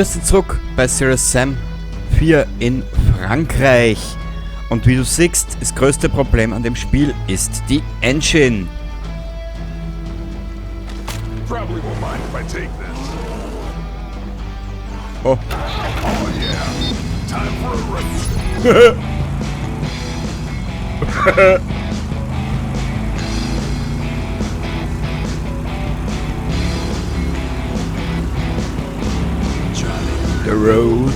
Grüß dich zurück bei Serious Sam 4 in Frankreich. Und wie du siehst, das größte Problem an dem Spiel ist die Engine. Probably won't mind if I take this. Oh. Oh yeah. Time for a race. The road.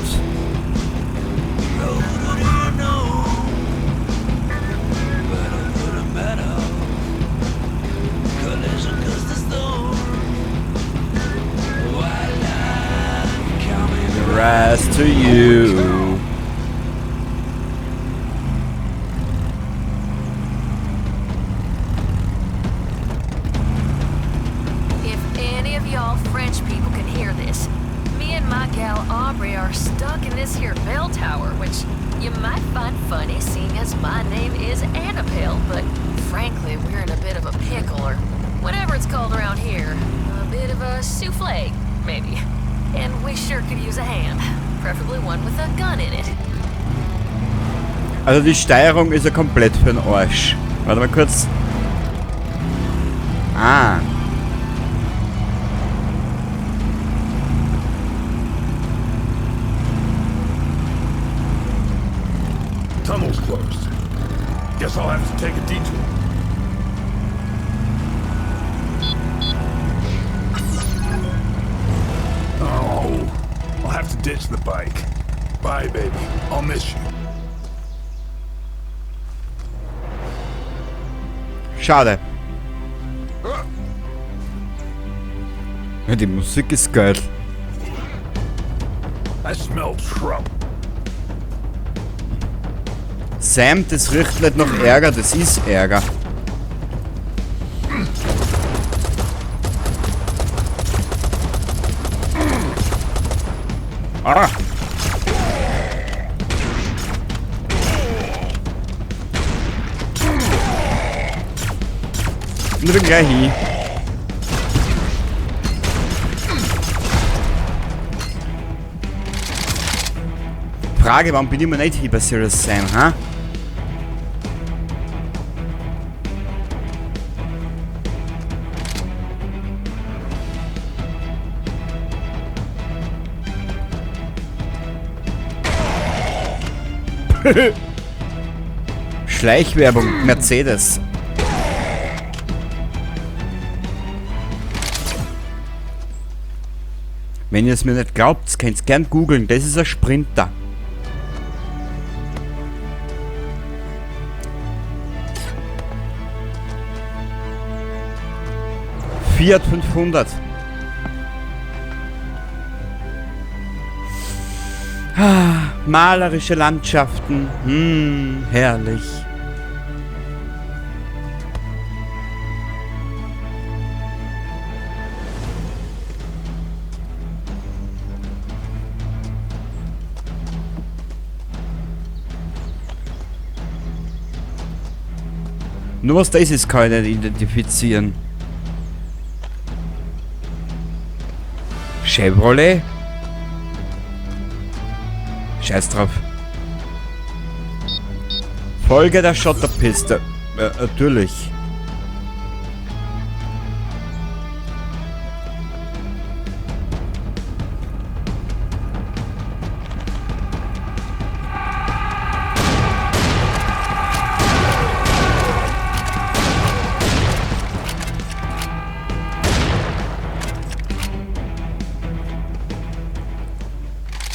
Rise to you. If any of y'all French people can hear this, me and my gal Aubrey are stuck in this here bell tower, which you might find funny seeing as my name is Annabelle, but frankly, we're in a bit of a pickle, or whatever it's called around here. A bit of a souffle, maybe. And we sure could use a hand, preferably one with a gun in it. Also die Steuerung ist ja komplett für den Arsch. Warte mal kurz. Ah. Tunnel's closed. Guess I'll have to take a detour. Oh, I'll have to ditch the bike. Bye, baby. I'll miss you. Schade. Ja, die Musik ist geil. I smell trouble. Sam, das riecht nicht nach Ärger, das ist Ärger. Ah! Ich bin gleich hin. Frage, warum bin ich immer nicht hier bei Serious Sam, ha? Schleichwerbung, Mercedes. Wenn ihr es mir nicht glaubt, könnt ihr gern googeln. Das ist ein Sprinter. Fiat 500. Ah, malerische Landschaften. Herrlich. Nur was das ist, kann ich nicht identifizieren. Chevrolet? Scheiß drauf. Folge der Schotterpiste. Natürlich.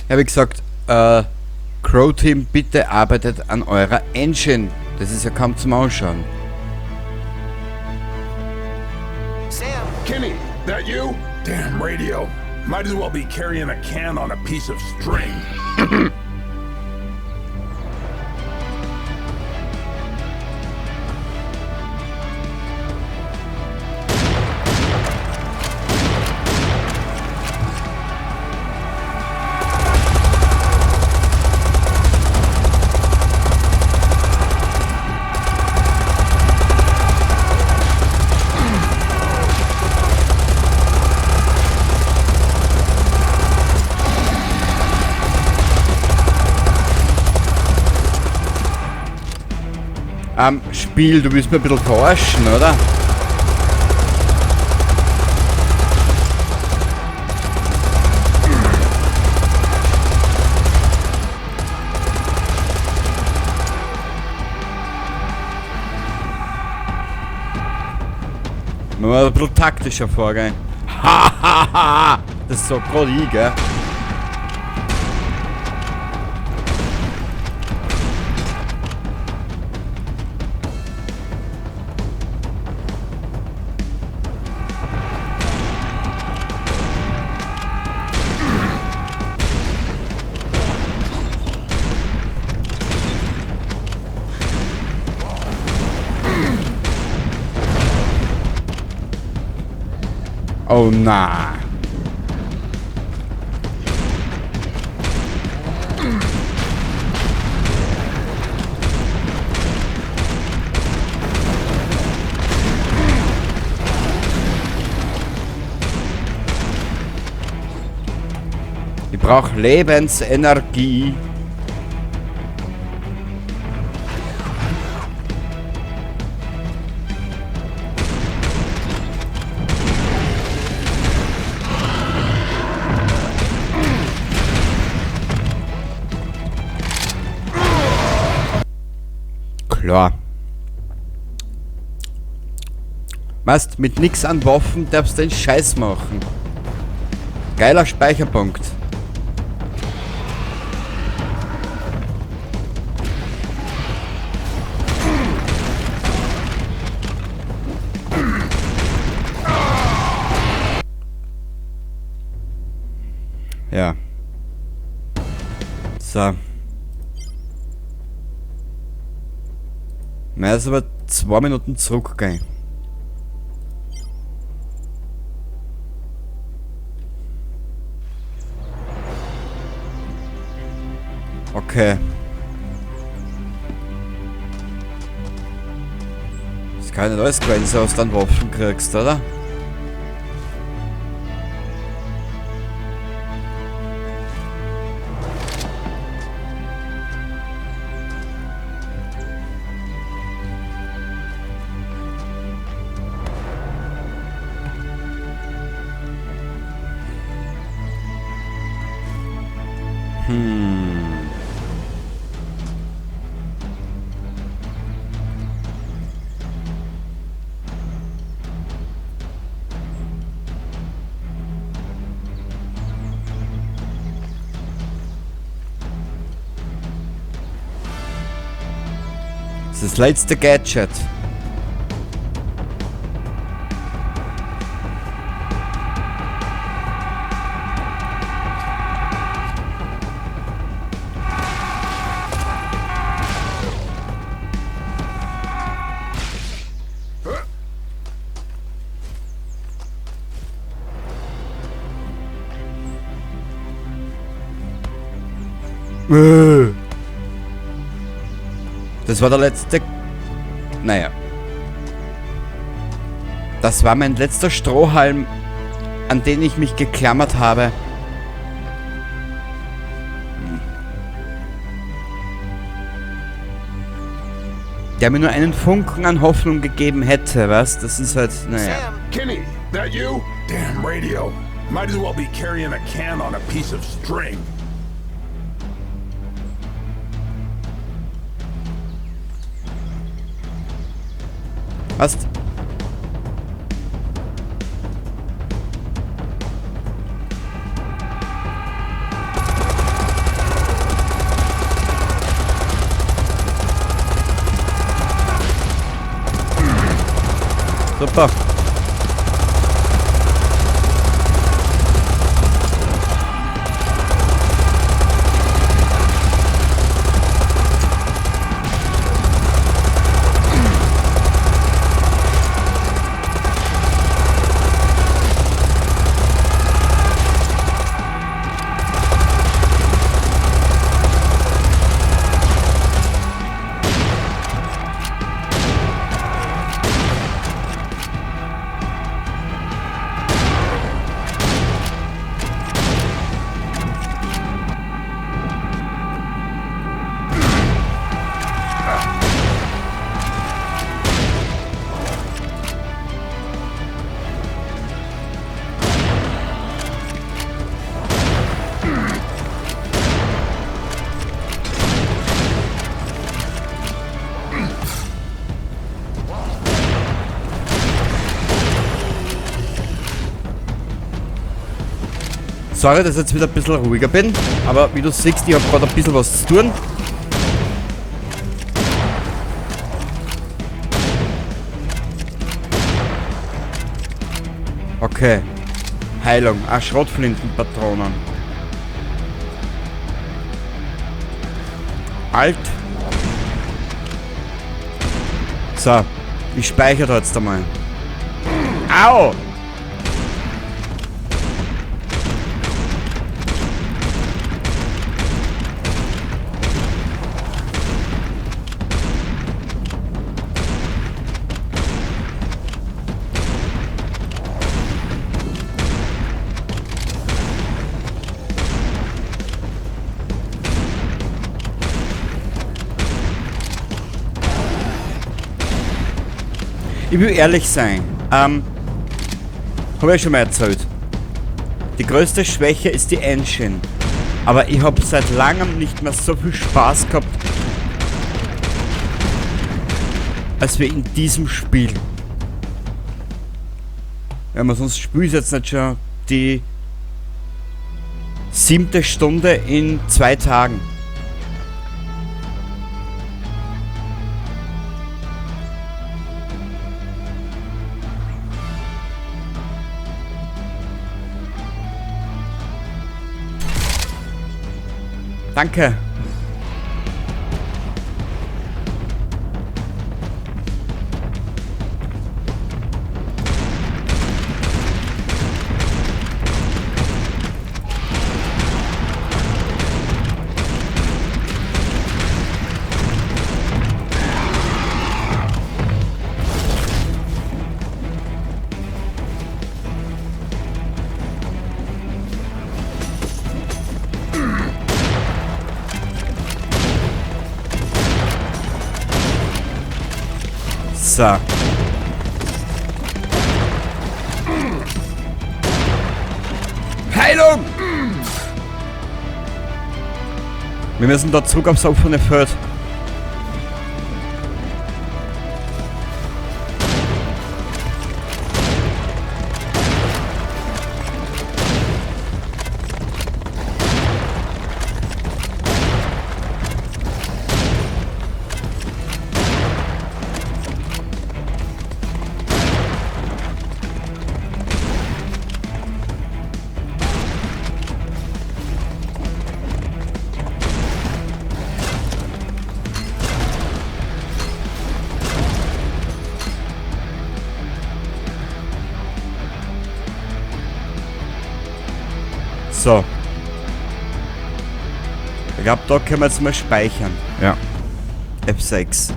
Ja, wie gesagt, Croteam, bitte arbeitet an eurer Engine. Das ist ja kaum zum Ausschauen. Sam! Kenny, that you? Damn radio. Might as well be carrying a can on a piece of string. Spiel, du willst mir ein bisschen verarschen, oder? Nur ein bisschen taktischer vorgehen. Hahaha! Das ist so gerade ich, gell? Oh na. Ich brauche Lebensenergie. Klar. Weißt, mit nix an Waffen darfst du den Scheiß machen. Geiler Speicherpunkt. Ja. So. Mehr als aber 2 Minuten zurückgehen. Okay. Das kann nicht alles gewesen sein, was du an Waffen kriegst, oder? Das ist das letzte Gadget. Das war der letzte... Naja. Das war mein letzter Strohhalm, an den ich mich geklammert habe. Der mir nur einen Funken an Hoffnung gegeben hätte, was? Das ist halt, naja. Sam, Kenny, that you? Damn radio. Might as well be carrying a can on a piece of string. Was? Super. Sorry, dass ich jetzt wieder ein bisschen ruhiger bin, aber wie du siehst, ich habe gerade ein bisschen was zu tun. Okay. Heilung. Ah, Schrotflintenpatronen. Alt. So. Ich speichere da jetzt einmal. Au! Ich will ehrlich sein, hab ich schon mal erzählt. Die größte Schwäche ist die Engine. Aber ich hab seit langem nicht mehr so viel Spaß gehabt, als wir in diesem Spiel. Wenn man sonst spielt, jetzt nicht schon die 7. Stunde in 2 Tagen. Danke. So. Heilung! Wir müssen da zurück aufs offene Feld. So. Ich glaub, da können wir jetzt mal speichern. Ja. F6.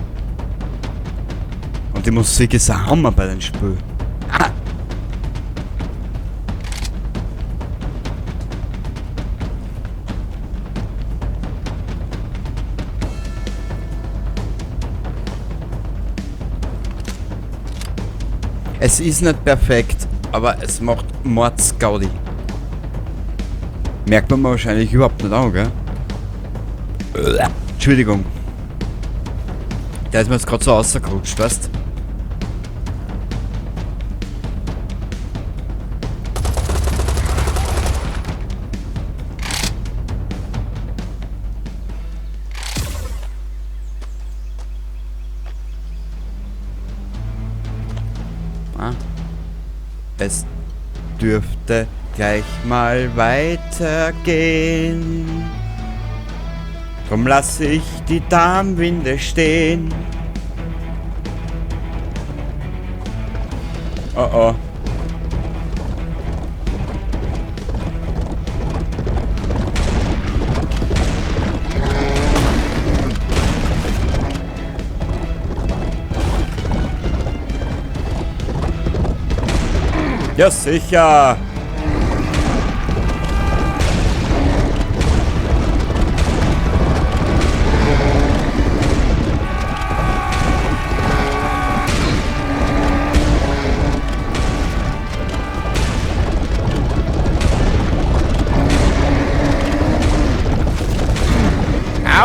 Und die Musik ist ein Hammer bei dem Spiel. Ah. Es ist nicht perfekt, aber es macht Mordsgaudi. Merkt man wahrscheinlich überhaupt nicht an, gell? Entschuldigung. Der ist mir jetzt grad so rausgerutscht, weißt? Ah. Es dürfte gleich mal weitergehen. Drum lass ich die Darmwinde stehen. Oh oh. Ja, sicher.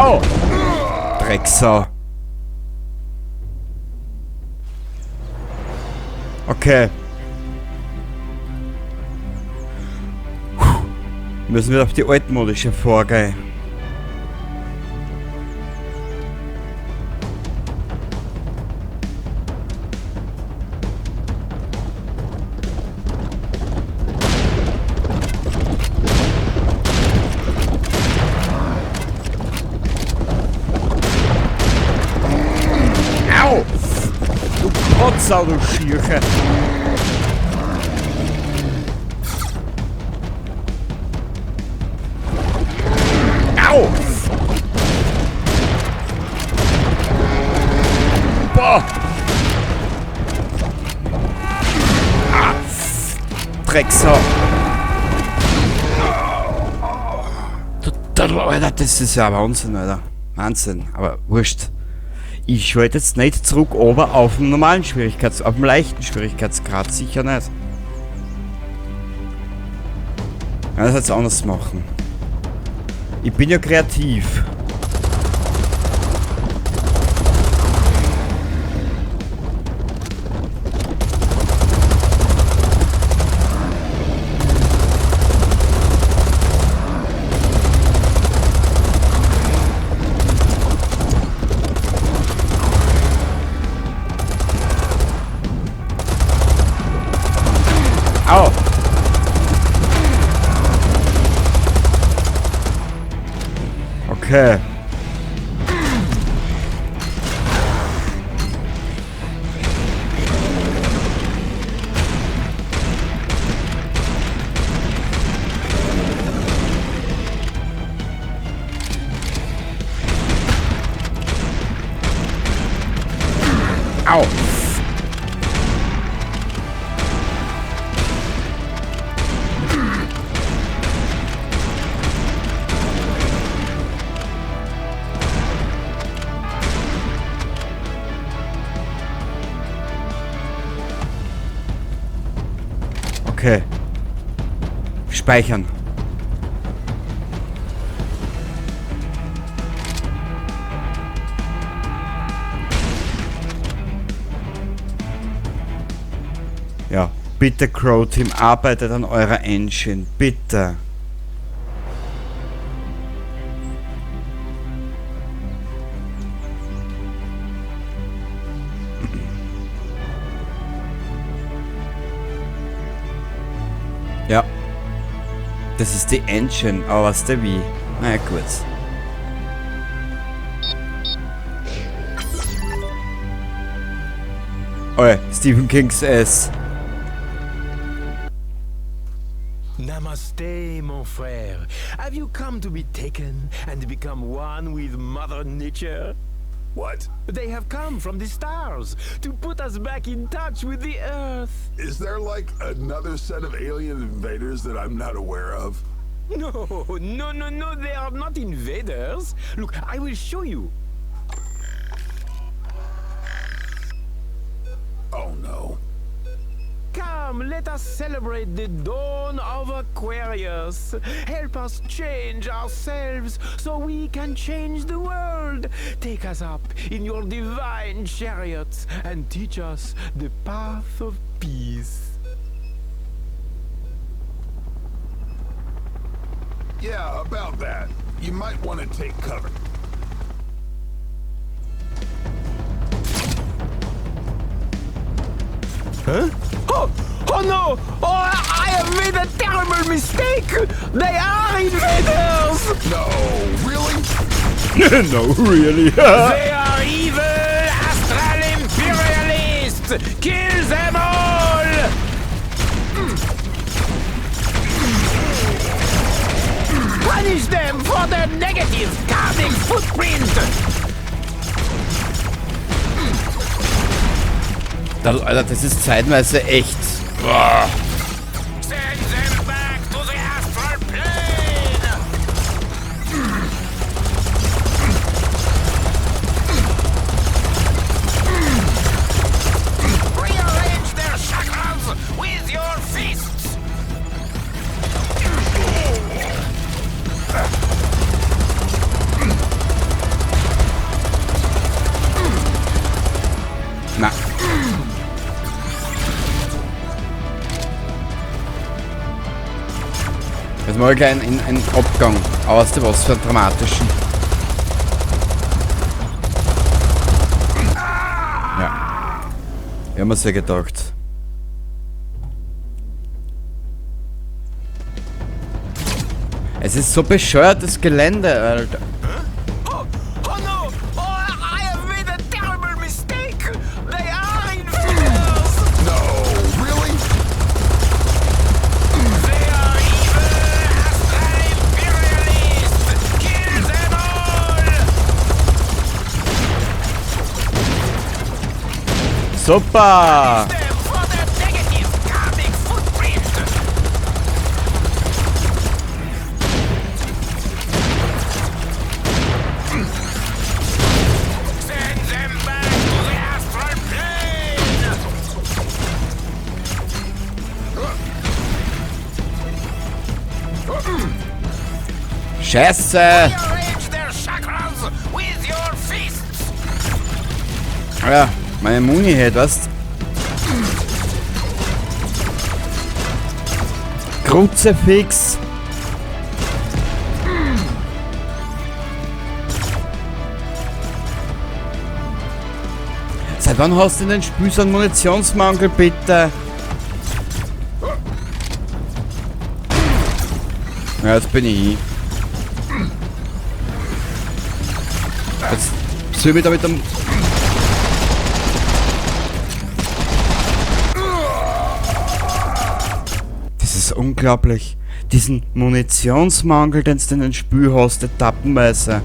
Au! Drecksau. Okay. Puh. Müssen wir auf die altmodische vorgehen. Au! Du Potsau, du Schierche! Au! Boah! Ah! Drecksau! Alter, das ist ja Wahnsinn, Alter. Wahnsinn, aber wurscht. Ich schalte jetzt nicht zurück ober auf dem normalen auf dem leichten Schwierigkeitsgrad, sicher nicht. Ja, das jetzt anders machen. Ich bin ja kreativ. Au! Okay. Au! Okay. Speichern. Ja, bitte Croteam, arbeitet an eurer Engine, bitte. Ja. Das ist die Engine, aber was der wie? Na ja, gut. Oh, Stephen King's S. Namaste, mon frère. Have you come to be taken and become one with Mother Nature? What? They have come from the stars to put us back in touch with the Earth. Is there like another set of alien invaders that I'm not aware of? No, no, no, no, they are not invaders. Look, I will show you. Oh no. Come, let us celebrate the dawn of Aquarius. Help us change ourselves so we can change the world. Take us up in your divine chariots and teach us the path of peace. Yeah, about that. You might want to take cover. Huh? Oh! Oh no! Oh, I have made a terrible mistake! They are invaders! No, really? No, really? They are evil astral imperialists! Kill them all! Punish them for their negative karmic footprint! Alter, das ist zeitweise echt. Boah. Send them back to the astral plane! Rearrange their chakras with your fists! Na. Jetzt mal gleich einen Abgang. Aber weißt du was für einen dramatischen. Ja. Ich hab mir's ja gedacht. Es ist so bescheuertes Gelände, Alter. Oh, oh no! Oh, I have made a terrible mistake! They are invaders! No, really? They are evil astral imperialists! Kill them all! Super! Them for their negative karmic footprint! Send them back to the astral plane! Scheiße! Rearrange their chakras with your fists! Ja, meine Muni hält, weißt? Kruzifix! Seit wann hast du denn den Spiel so einen Munitionsmangel, bitte? Ja, jetzt bin ich hin. Jetzt soll ich mich da mit dem... Das ist unglaublich. Diesen Munitionsmangel, den du in den Spiel hast, etappenweise.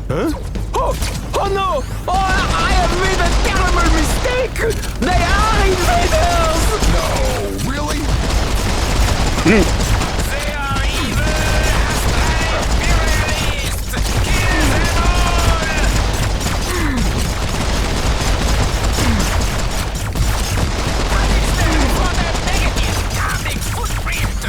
Oh, oh no! Oh, I have made a terrible mistake! They are invaders! No, really? They are evil astral imperialists! Kill them all! Punish them for their negative karmic footprint!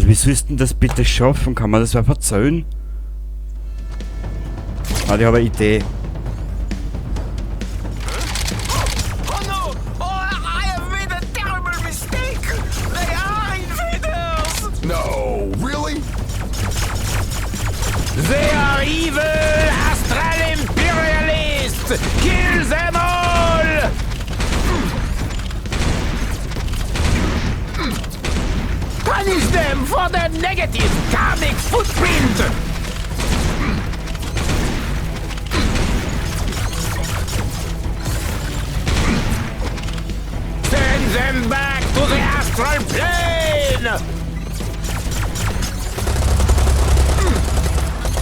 Wie sollst du denn das bitte schaffen? Kann man das wer verzeihen? Warte, ich habe eine Idee. Oh no! Oh, I have made a terrible mistake! They are invaders! No, really? They are evil astral imperialists! Kill them all! Punish them for their negative karmic footprint! Send them back to the astral plane!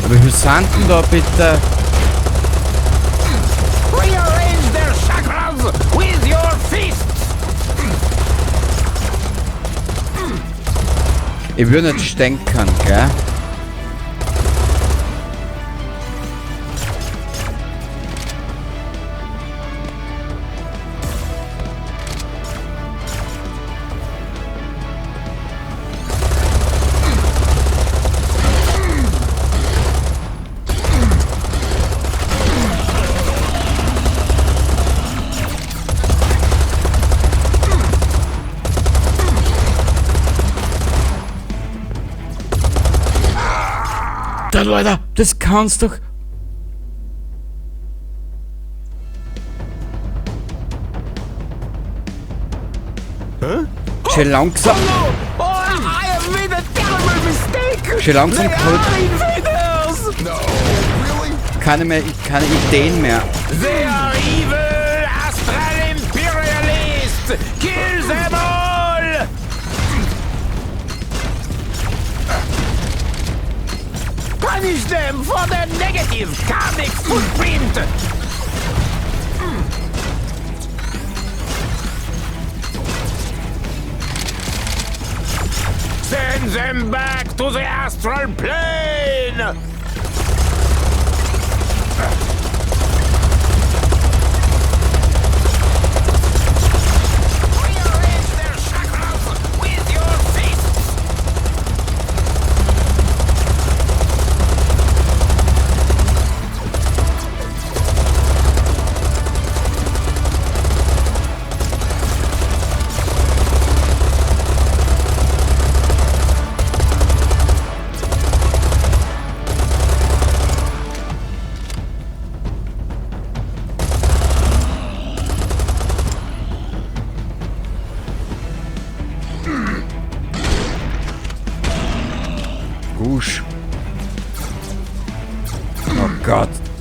Aber wie viel sind denn da bitte? Rearrange their chakras with your fists! Ich will nicht stänkern, gell? Da, Leute, das kannst doch... Hä? Schön langsam. Oh no! Oh, I have made a terrible mistake! Schön langsam They kommt- are invaders! No, really? Keine mehr, keine Ideen mehr. They are evil astral imperialists! Kill them all! Punish them for their negative karmic footprint! Send them back to the astral plane! Rearrange their chakras with your fists! Gott.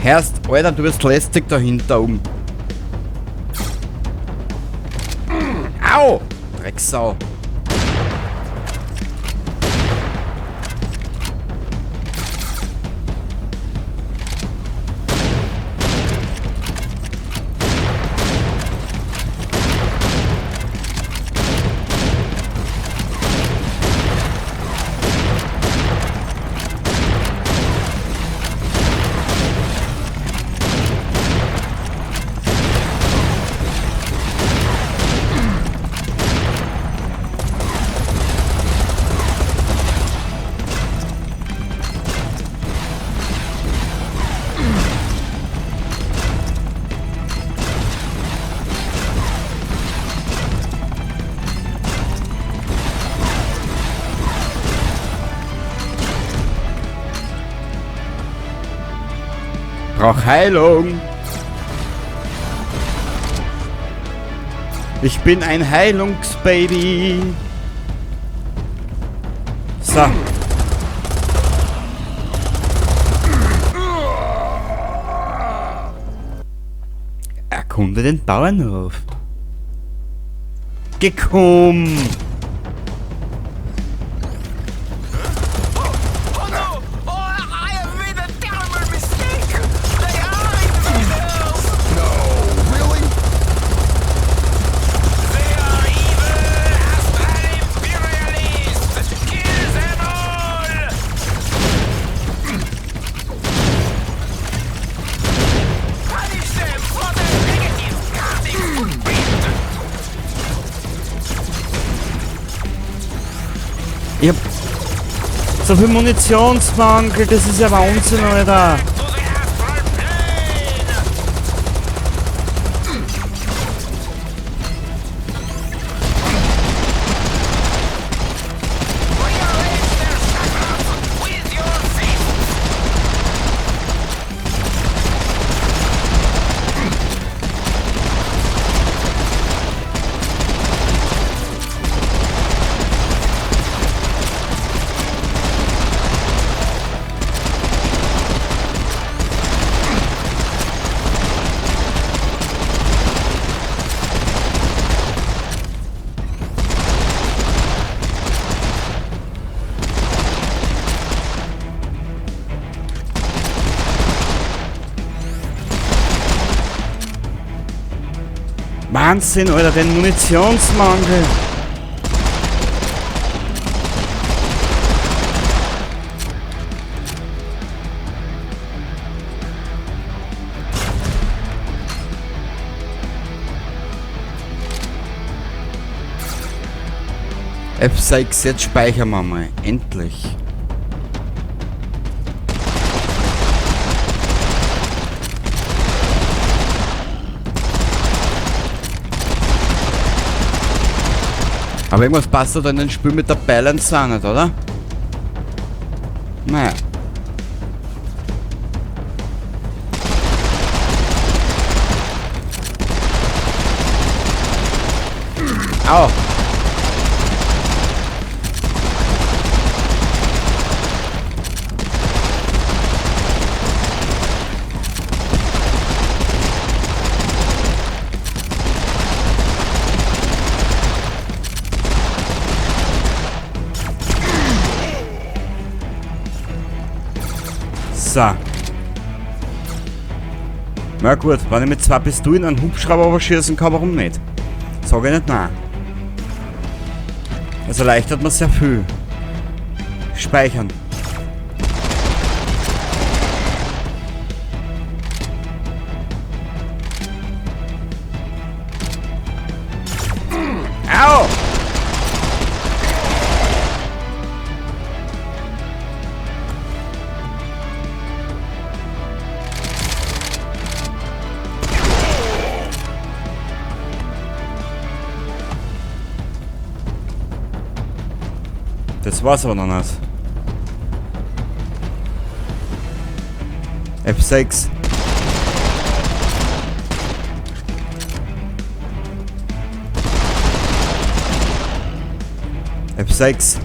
Herst, Alter, du wirst lästig dahinter um. Au! Drecksau. Brauch Heilung. Ich bin ein Heilungsbaby. So. Erkunde den Bauernhof. Gekommen. Ich hab so viel Munitionsmangel, das ist ja Wahnsinn, Alter. Wahnsinn, Alter, den Munitionsmangel. F6, jetzt speichern wir mal. Endlich. Aber irgendwas passt da in den Spiel mit der Balance auch nicht, oder? Naja. Au! So. Na gut, wenn ich mit zwei Pistolen einen Hubschrauber überschießen kann, warum nicht? Sag ich nicht nein. Das erleichtert mir sehr viel. Speichern. Das war's aber noch nicht. F6. F6.